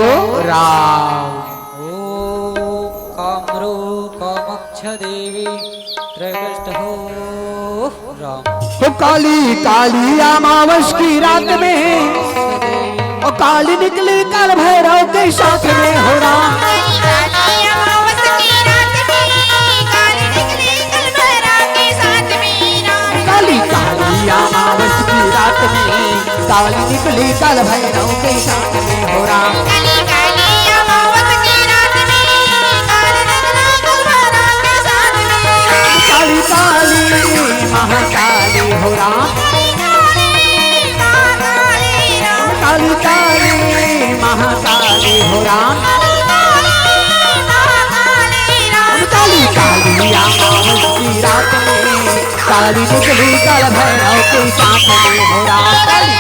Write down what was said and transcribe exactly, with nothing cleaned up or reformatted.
राम। ओम कामरूप कामाख्या देवी त्रैगष्ट हो राम। हो काली काली अमावस की रात में, ओ काली निकली काल भैरव के साथ में हो राम। काली काली अमावस की रात में, काली निकली काल भैरव के साथ में हो राम। काली काली अमावस की रात में, काली निकली काल भैरव के साथ में। काली काली महाकाली हो राम। काली काली महाकाली हो राम। काली काली अमावस की रात में, काली निकली काल भैरव के साथ में हो राम। काली